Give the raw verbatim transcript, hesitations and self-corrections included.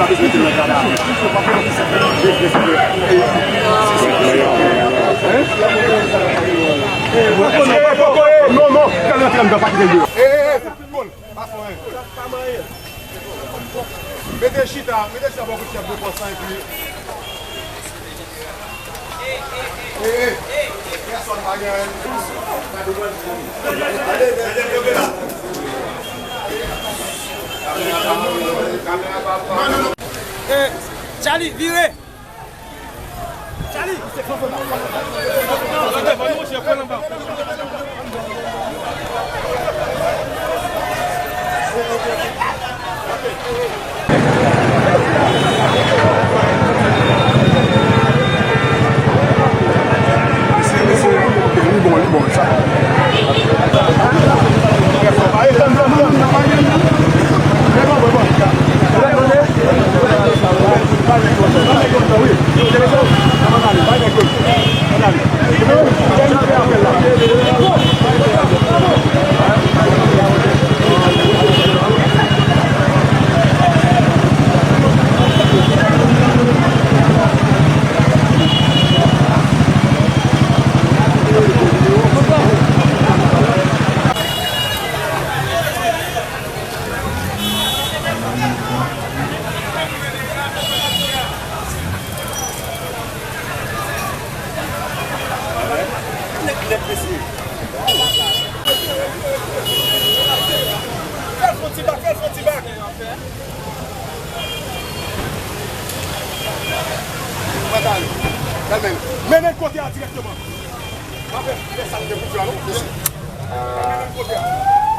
Non, non, kal rantre anndan, pa kite l deyò. Mete chita, mete chita bò kote chèf de pòs lan epi. Pèsòn pa gen anyen. Charlie, vire! Charlie! Nèg nèt mesye. Fè l fon ti bak, fè l fon ti bak. Mwen ta ale. Gad men. Mennen l kote a dirèkteman. Pa fè, fè sa m gen pou fè a non. Mennen l kote a.